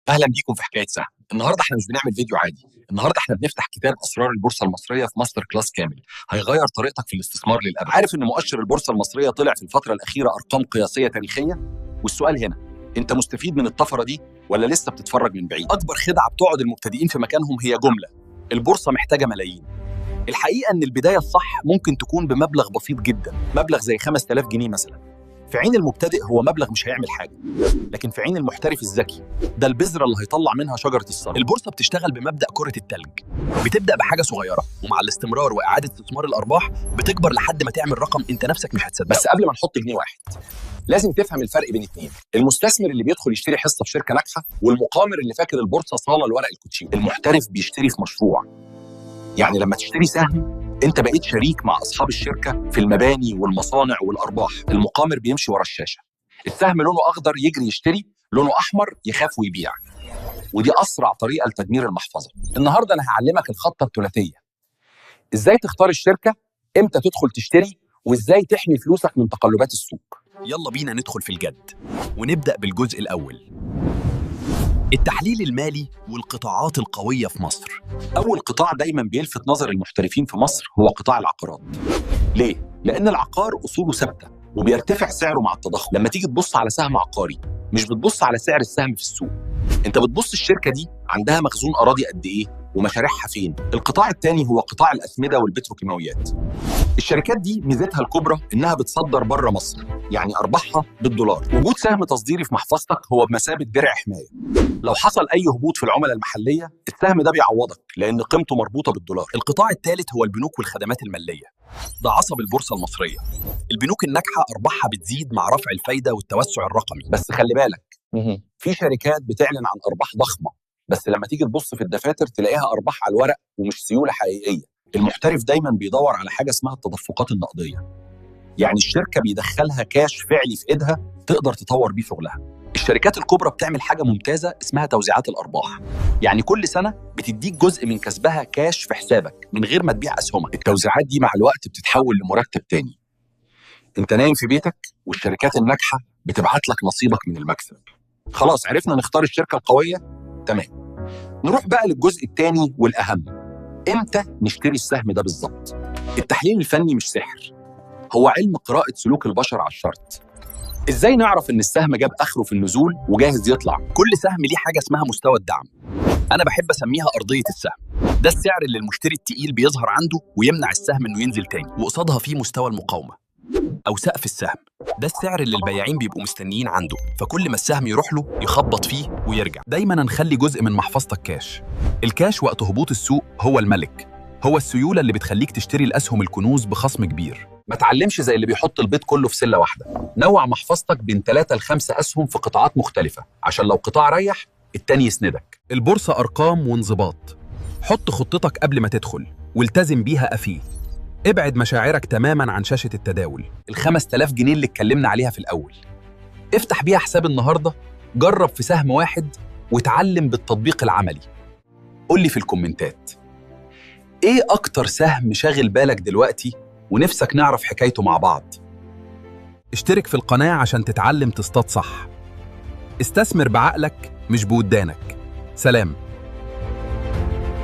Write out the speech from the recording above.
اهلا بيكم في حكاية سهم. النهارده احنا مش بنعمل فيديو عادي، النهارده احنا بنفتح كتاب اسرار البورصة المصرية في master class كامل هيغير طريقتك في الاستثمار للابد. عارف ان مؤشر البورصة المصرية طلع في الفترة الاخيرة ارقام قياسية تاريخية؟ والسؤال هنا، انت مستفيد من الطفرة دي ولا لسه بتتفرج من بعيد؟ اكبر خدعه بتقعد المبتدئين في مكانهم هي جملة البورصة محتاجه ملايين. الحقيقة ان البداية الصح ممكن تكون بمبلغ بسيط جدا، مبلغ زي 5000 جنيه مثلا. في عين المبتدئ هو مبلغ مش هيعمل حاجة، لكن في عين المحترف الذكي ده البذرة اللي هيطلع منها شجرة الثروة. البورصة بتشتغل بمبدا كره التلج، بتبدا بحاجة صغيرة ومع الاستمرار واعاده استثمار الارباح بتكبر لحد ما تعمل رقم انت نفسك مش هتصدقه. بس قبل ما نحط جنيه واحد لازم تفهم الفرق بين اتنين: المستثمر اللي بيدخل يشتري حصة في شركة ناجحة، والمقامر اللي فاكر البورصة صاله لورق الكوتشينه. المحترف بيشتري في مشروع، يعني لما تشتري سهم انت بقيت شريك مع اصحاب الشركة في المباني والمصانع والارباح. المقامر بيمشي ورا الشاشة، السهم لونه اخضر يجري يشتري، لونه احمر يخاف ويبيع، ودي اسرع طريقه لتدمير المحفظة. النهارده انا هعلمك الخطة الثلاثية: ازاي تختار الشركة، امتى تدخل تشتري، وازاي تحمي فلوسك من تقلبات السوق. يلا بينا ندخل في الجد ونبدأ بالجزء الأول، التحليل المالي والقطاعات القوية في مصر. اول قطاع دايما بيلفت نظر المحترفين في مصر هو قطاع العقارات. ليه؟ لان العقار اصوله ثابتة وبيرتفع سعره مع التضخم. لما تيجي تبص على سهم عقاري مش بتبص على سعر السهم في السوق، انت بتبص الشركة دي عندها مخزون اراضي قد ايه ومشاريعها فين. القطاع الثاني هو قطاع الاسمده والبتروكيماويات. الشركات دي ميزتها الكبرى انها بتصدر بره مصر، يعني ارباحها بالدولار. وجود سهم تصديري في محفظتك هو بمثابة درع حماية. لو حصل اي هبوط في العملة المحلية السهم ده بيعوضك لان قيمته مربوطة بالدولار. القطاع الثالث هو البنوك والخدمات المالية، ده عصب البورصة المصرية. البنوك الناجحة أرباحها بتزيد مع رفع الفايدة والتوسع الرقمي. بس خلي بالك، في شركات بتعلن عن ارباح ضخمة، بس لما تيجي تبص في الدفاتر تلاقيها ارباح على الورق ومش سيولة حقيقية. المحترف دايما بيدور على حاجة اسمها التدفقات النقدية، يعني الشركة بيدخلها كاش فعلي في ايدها تقدر تطور بيه شغلها. الشركات الكبرى بتعمل حاجة ممتازة اسمها توزيعات الارباح، يعني كل سنة بتديك جزء من كسبها كاش في حسابك من غير ما تبيع اسهمك. التوزيعات دي مع الوقت بتتحول لمرتب تاني. انت نايم في بيتك والشركات الناجحة بتبعت لك نصيبك من المكسب. خلاص عرفنا نختار الشركة القوية، تمام. نروح بقى للجزء الثاني والاهم، امتى نشتري السهم ده بالظبط؟ التحليل الفني مش سحر، هو علم قراءة سلوك البشر على الشرط. ازاي نعرف ان السهم جاب اخره في النزول وجاهز يطلع؟ كل سهم ليه حاجة اسمها مستوى الدعم، أنا بحب أسميها أرضية السهم. ده السعر اللي المشتري التقيل بيظهر عنده ويمنع السهم إنه ينزل تاني. وقصادها فيه مستوى المقاومة أو سقف السهم، ده السعر اللي البياعين بيبقوا مستنيين عنده، فكل ما السهم يروح له يخبط فيه ويرجع. دايما نخلي جزء من محفظتك كاش. الكاش وقت هبوط السوق هو الملك، هو السيولة اللي بتخليك تشتري الأسهم الكنوز بخصم كبير. ما تعلمش زي اللي بيحط البيض كله في سله واحدة. نوع محفظتك بين 3 ل 5 اسهم في قطاعات مختلفة، عشان لو قطاع ريح التاني يسندك. البورصة أرقام وانضباط، حط خطتك قبل ما تدخل والتزم بيها أفيه. ابعد مشاعرك تماما عن شاشة التداول. ال 5000 جنيه اللي اتكلمنا عليها في الاول، افتح بيها حساب النهارده، جرب في سهم واحد وتعلم بالتطبيق العملي. قول لي في الكومنتات ايه اكتر سهم شاغل بالك دلوقتي ونفسك نعرف حكايته مع بعض. اشترك في القناة عشان تتعلم تصطاد صح. استثمر بعقلك مش بودانك. سلام.